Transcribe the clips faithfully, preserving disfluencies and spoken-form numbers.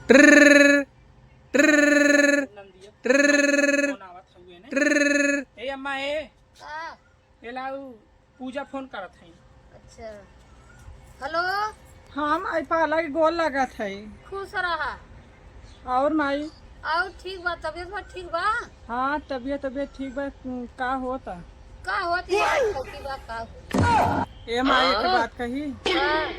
ट्रिर, ट्रिर, नंदिया, ट्रिर, फोन आवत हउए ने। ट्रिर। ए अम्मा, ए। का? ए लाऊ, पूजा फोन करत हई। अच्छा। हेलो। हाँ माई, पाला के गोल लागत है। खुश रहा। और माई? और ठीक बा, तबियत बा ठीक बा? हाँ, तबियत, तबियत ठीक बा। का होता? का होत है? का होत? ए माई, एक बात कही। हाँ।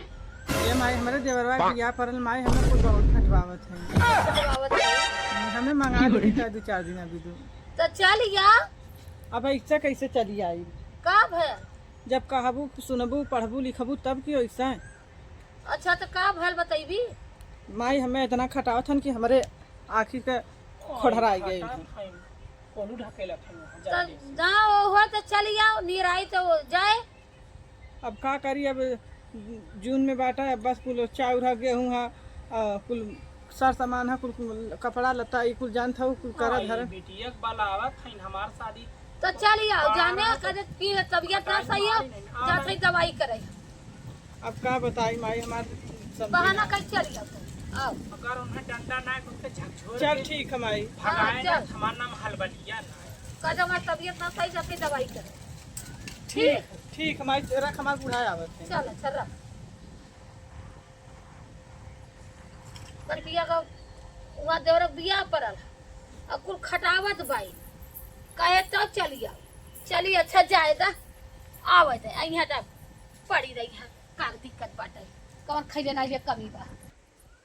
ए माई, हमरे देवरवा के बियाह परल माई, हमें कुल बहुत खटवावत है। खटवावत है। हमें मंगा दी का दो चार दिन अभी दो। तो चल या। अब ऐसा कैसे चली आई? का भय? जब कहबू, सुनबू, पढ़बू, लिखबू, तब की ओइसा? अच्छा, तो का भयल बतैबी? माई, हमें इतना खटावत हन कि हमरे आँखी के खोढ़राई गइल हन। कोलू ढकेलत हन वहाँ तो जाके। जाओ, ओहो तो चली आओ, निराई तो जाए। अब का करी, अब जून में बाटा, अब बस कुल चाउर ह, गेहूँ ह, आ, कुल सर सामान ह, कुल, कुल कपड़ा लत्ता, ई कुल जानत हऊ, कुल करत हाँ, ये धरत। बिटिया के बलावत हईन, हमार शादी तो चली आओ, हाँ, जाने हाँ, कदे की तबियत ना सही हो, जात हई दवाई करे। अब का बताई माई, हमार समझी बहाना ना। कर चली आओ तुम, आओ। अगर उन्हें डंडा ना है, उनके झकझोर चल के ठीक है माई। भगाए हाँ, ना, चल। हमार नाम हलबलिया ना है। कदे हमार तबियत ना सही, जात हई दवाई करे। ठीक, ठीक है माई, रख, हमार बुढ़ाए आवत है। चल, अच्छा रख। पर बिया का, वहाँ देवरक बिया परल, अब कुल खटावत बाई, कहे तो चली आओ, चली अच्छा जाए दा, आवे दे, यहाँ तक पड़ी रही है, का दिक्कत बाटे, कौन खैले ना ये कमी बा।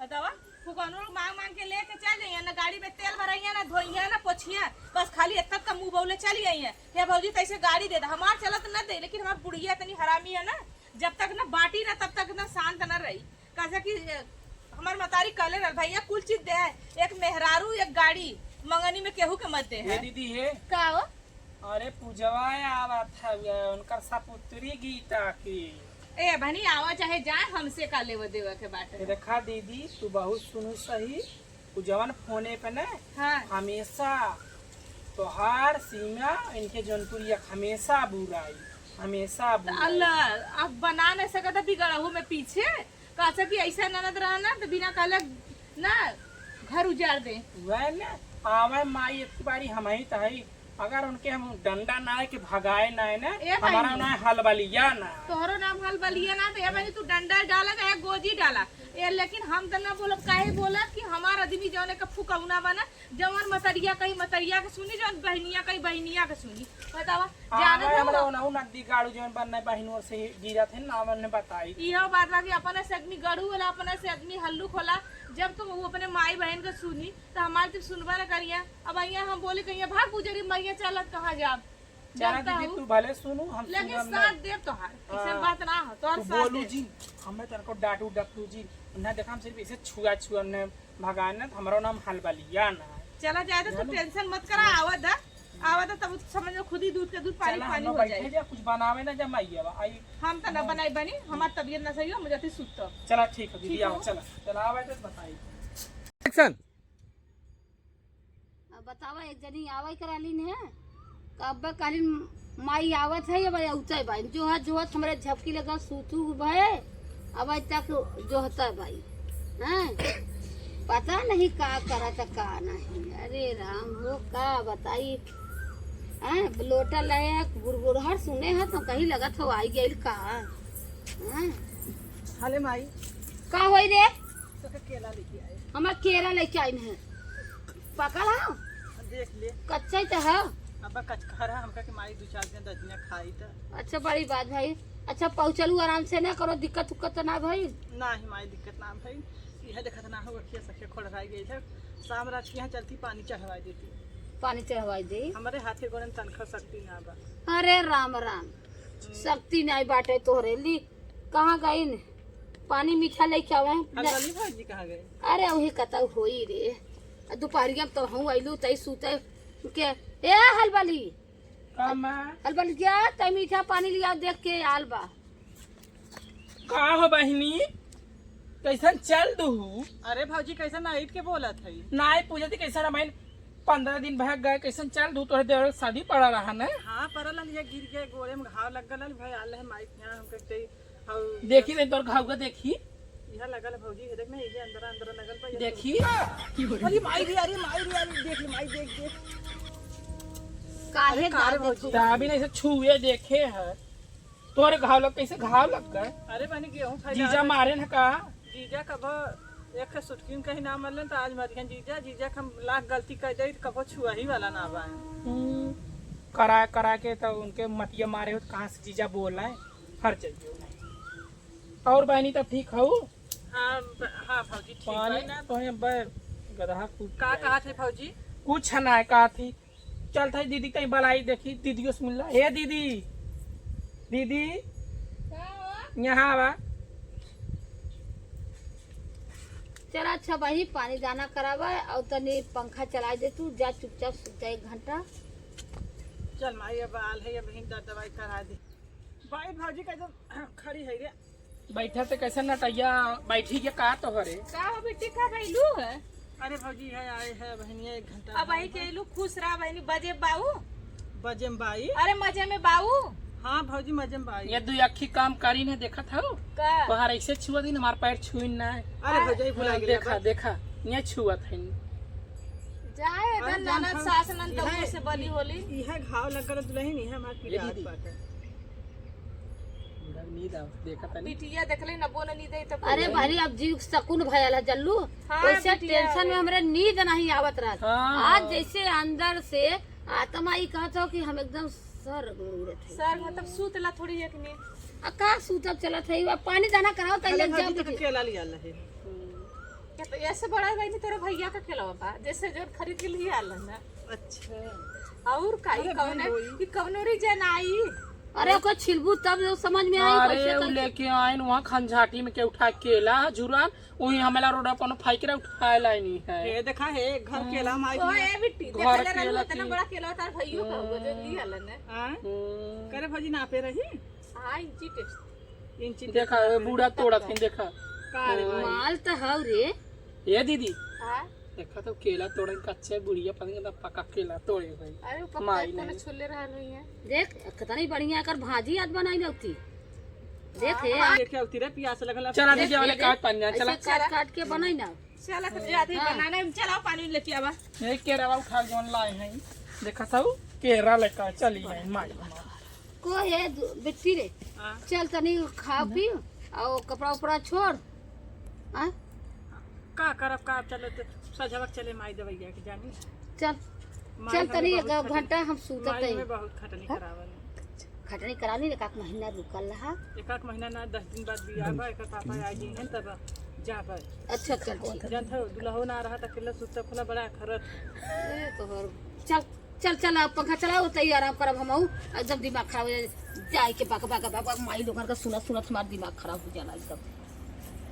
बतावा, फुकौनो लोग मांग मांग के लेके चल जाइए ना, गाड़ी में तेल भराइए ना, धोइए ना, पोछिए, बस खाली इतना कम मुंह बोले चली आई है। हे भौजी, तैसे गाड़ी दे दे, हमार चलत न दे, लेकिन हमार बुढ़िया इतनी हरामी है ना, जब तक ना बाटी ना तब तक ना शांत ना रही। कैसे कि, ए, हमार मतारी कहले रहल, "भैया कुल चीज दे है, एक मेहरारू, एक गाड़ी, मंगनी में केहू के मत दे ये है।" दीदी है। का हो? अरे पूजवा आवत हवे, उनकर सपुत्री गीता की। ए भनी, आवा चाहे जाए, हमसे का लेवे देवे के बाटे। ये देखा दीदी, तू बहुत सुनू सही, उ जवन फोने पे न हाँ। हमेशा तोहार सीमा इनके जौनपुरिया हमेशा बुराई, हमेशा त बुराई। अल्लाह, अब बना न सकत है बिगड़हू में पीछे। कहत कि ऐसा ननद रहा ना तो बिना कहले ना घर उजाड़ दे। वह न आवे माई एक बारी हम ही तही, अगर उनके हम डंडा ना है कि भगाए ना है ना, ए हमारा बहिनी। ना है हलबलिया ना है। तोहरो नाम हलबलिया ना, तो ए बहिनी तू डंडा डाला चाहे गोजी डाला, ए लेकिन हम तो ना बोलब, काहे बोलब कि हमार आदमी जौने का फुकौना बना, जवन मतरिया कही मतरिया के सुनी, जवन बहनिया कही बहनिया के सुनी। बतावा, हाँ, जानत हमें हो? हमरा ओनहु नकदी गाड़ू जवन बनना बहिनोर से ही गिरत है, ना हमने बताई। इहो बात बा कि अपने से आदमी गड़ू होला, अपने से आदमी हल्लुक होला। जब तुम वो अपने माई बहन के सुनी, तो हमारे तुम सुनबा ना करिया। अब अइया हम बोली कहिया, "भाग गुजरी मैया, चलत कहाँ जाब?" चला जानता दीदी, हूँ। तू भले सुनू, हम लेकिन सुनब ना। साथ देब तोहार, हाँ। ऐसन बात ना हो, तोहार तू साथ बोलू देब। जी, हमें तनको डांटू डपटू जी, ना देखा हम सिर्फ ऐसे छुआ छुआ ने भगाए ना, तो हमारा नाम हलबलिया ना है। चला जाए तो तू जानो? टेंशन मत करा, हाँ। आवा दा, आवा दा, तब समझ लो खुद ही दूध के दूध पानी चला, पानी हम हो बैठे जाए। जा, कुछ बनावे ना जमाई अब, आई। हम तो ना हाँ। बनाई बनी, हमार तबियत ना सही हो, मुझे अति सुत। चला ठीक है दीदी, ठीक आओ, हो। चला, चला आवे तो बताई। एक्शन। अब बतावा, एक जनी आवे करालीन है, का अब्बा कालीन माई आवत है, अब औते बाइन, जोहत जोहत हमरे झपकी लगा सूतू भए, अब आज तक जोहता बाई, हैं? पता नहीं का करत, का नहीं। अरे राम हो, का बताई, हैं? लोटा लायक बुरबुरहर सुने है तो कहीं लगत हो आई गइल का, हैं? हले माई। का होई रे? तो के केला लेके आए। हमार केरा लेके आइन है। पकल है? देख ले। कच्चा ही तो है। अब कचखर है, हमका के माई दो चार दिन दस दिन खाई तो। अच्छा, बड़ी बात भाई। अच्छा, पहुँचलू आराम से ना करो, दिक्कत उक्कत तो ना भाई? ना ही माई, दिक्कत ना भाई। यह देखत ना हो, अखिया सखिया खोड़ रह गई है। शाम रात के यहाँ चलती पानी चढ़वाई देती। पानी चढ़वाई दे। हमारे हाथे गोड़े में तनखा शक्ति ना बा। अरे राम राम। हम्म। शक्ति नहीं बाटे तोहरे ली। कहाँ गइन? पानी मीठा लेके आवे। अरे, ले। अली भौजी कहाँ गए? अरे, वही कतौ होई रे। आ, दुपहरिया में तो हूँ अइलू, तई सूते के। ए, हलबली। का माँ? हलबली, जा, तई मीठा पानी लिया, देख के आल बा। का हो बहिनी? कैसन चल दू? अरे भौजी, कैसन नाइट के बोलत है? नाई पूजा थी, कैसन रमायन? पन्द्रह दिन भाग गए, कैसन चल दू? तोहरे देवर शादी पड़ा रहा ना? हाँ, पड़ल हन, ये गिर गए, गोड़े में घाव लग गल हन, भाई, आल है माइक यहाँ, हमके ते, और देखी नहीं तोर घाव का, देखी। यहाँ लगल है भौजी, ये देख ना, ये अंदर, अंदर लगल बा, ये देखी। अरे माई रे, अरे माई रे, अरे देख ले, माई, देख, देख। काहे अरे का रे दाब भौजी? देत हो? दाबी नहीं से छुए देखे है। तोरे घाव लग, कैसे घाव लग गए? अरे बहनी, गेहूं फैला जीजा रहे। मारे न का? जीजा कब एक सुटकिन कहीं ना मरलन, तो आज मरिहन जीजा। जीजा के हम लाख गलती कर जाई, तो कबो छुआ ही वाला ना बा। हम्म, करा, करा के तो उनके मतिया मारे हो, तो कहाँ से जीजा बोल रहे? हर चाहिए। और बहनी, तब ठीक हऊ? हाँ, ब-, हाँ भौजी, ठीक पानी है। ना तो है, बे, गदहा कुछ का जाए। कहा थे भौजी? कुछ ना है, कहा थी। चल था दीदी कहीं बलाई देखी, दीदियों से मिलना। हे दीदी, दीदी, का हो? यहाँ आवा। चला अच्छा बही, पानी दाना करावा और तनी पंखा चला दे तू, जा चुपचाप सुत जा एक घंटा। चल माई, अब आल है, अब हिंदा दवाई करा दे। बाई भौजी का एकदम खड़ी है रे। बैठा थे कैसे नटैया, बैठी के का तोहरे? का हो बेटी, का भइलू है? अरे भौजी, है आए है बहनिया, एक घंटा अब भाई के लू, खुश रहा बहनी। बजे बाऊ? बजे में बाई? अरे मजे में बाऊ? हाँ भौजी, मजे में बाई। ये दुई अखी काम करी ने, देखत हऊ? का? तोहार ऐसे छुआ दिन, हमार पैर छुइन ना है। अरे भौजी, भुला हाँ, गेला देखा, बा। देखा, ये छुअत है। जाए अरे एकदम जान ननद हम सास ननद इहे, तब से बनी होली। इहे घाव लगल दुल्हन, इहे हमार ये पिरात दीदी। बाटे। बुढ़ा नींद आवत, देखा तनी। बिटिया देखले ना, बोन नींद आई तब अरे बोले। भाई, अब जीव सकून भयल है जल्लू। हाँ, वैसे बिटिया tension में अरे। हमरे नींद नहीं आवत रहत। हाँ। आज जैसे अंदर से आत्मा ई कहत हो कि हम एकदम सर उड़त है। सर मतलब सूत ला थोड़ी एक नींद। आ का सूतब चलत है, अब पानी दाना कराओ, तैयार चले जाओ भौजी, तो बिटिया। केला लिया ला है। क्या तो ऐसे बड़ा भाई नहीं, तेरे भैया का केला बा, जैसे जो खरीद के लिए आला ना। अच्छा। और का, ई अरे कौन भाई है? होई। ई कौनो reason आई? अरे, ओकर छिलबू तब जो समझ में आई, अरे, कैसे उ करके। लेके आइन वहाँ खंझाटी में के उठा केला, झुरन, वही हमेला रोड पर फेंक रहे, उठाए लाइनी है। हे, देखा हे, घर केला माई ओ, भी। ए बिट्टी, घर देखले रहलू केला इतना की। बड़ा केला तार भइयो का हुआ, जो ली आलन है। हाँ? हम्म। करे भौजी नापे रही? हाँ, इंची टेस्ट। इंची देखा, टेस्ट ए बूढ़ा तब तोड़त तो। है, देखा। का रे हाँ। भाई? माल तो हौ रे। ए दीदी। हाँ? देखा तो केला तोड़न कच्चे बुढ़िया पता नहीं पका केला तोड़े भाई। अरे, उ पक्का माई कोनो नहीं। छोले रहल हुई है। देख, कितनी बढ़िया एकर भाजी आज बनाई ना होती। देख, हाँ, हे। हाँ, लेके आवती रे, पियास लगल अब। चला देख, दीदी, वाले देख, काट पानी, ऐसे चला। काट, काट के बनाई ना। चला, तो आधी हाँ। बनाना है, चलाओ पानी लेके आवा। ये केरावा उठा जौन लाए हैं, देखा था उ केरा लेकर चली आई माई। को हे दु-, बिट्टी रे, हाँ। चल तनी खा पी और कपड़ा उपड़ा छोड़। हाँ? का करब, का चले तो सजवक चले माई दवैया के जानी। चल, माई चल हमें तनी बहुत एक खटनी, घंटा हम सूतत माई हई। हमें बहुत खटनी हाँ? करावल। खटनी करा ली, एक आध महीना रुकल रहा। एक आध महीना ना, दस दिन बाद बियाह बा, एकर पापा आ जइहन तब जाब। अच्छा, चल, ठीक। जानत हो, दुल्हो ना रहा त अकेला सुतब खोला बड़ा खरत। ए, तोहर, चल, चल, चल, अब पंखा चलाओ, तई आराम करब हमहू। एकदम दिमाग खराब हो जाए, जाए के बक, बक, बक, बक, माई लोगन का सुनत, सुनत हमार दिमाग खराब हो जाला एकदम।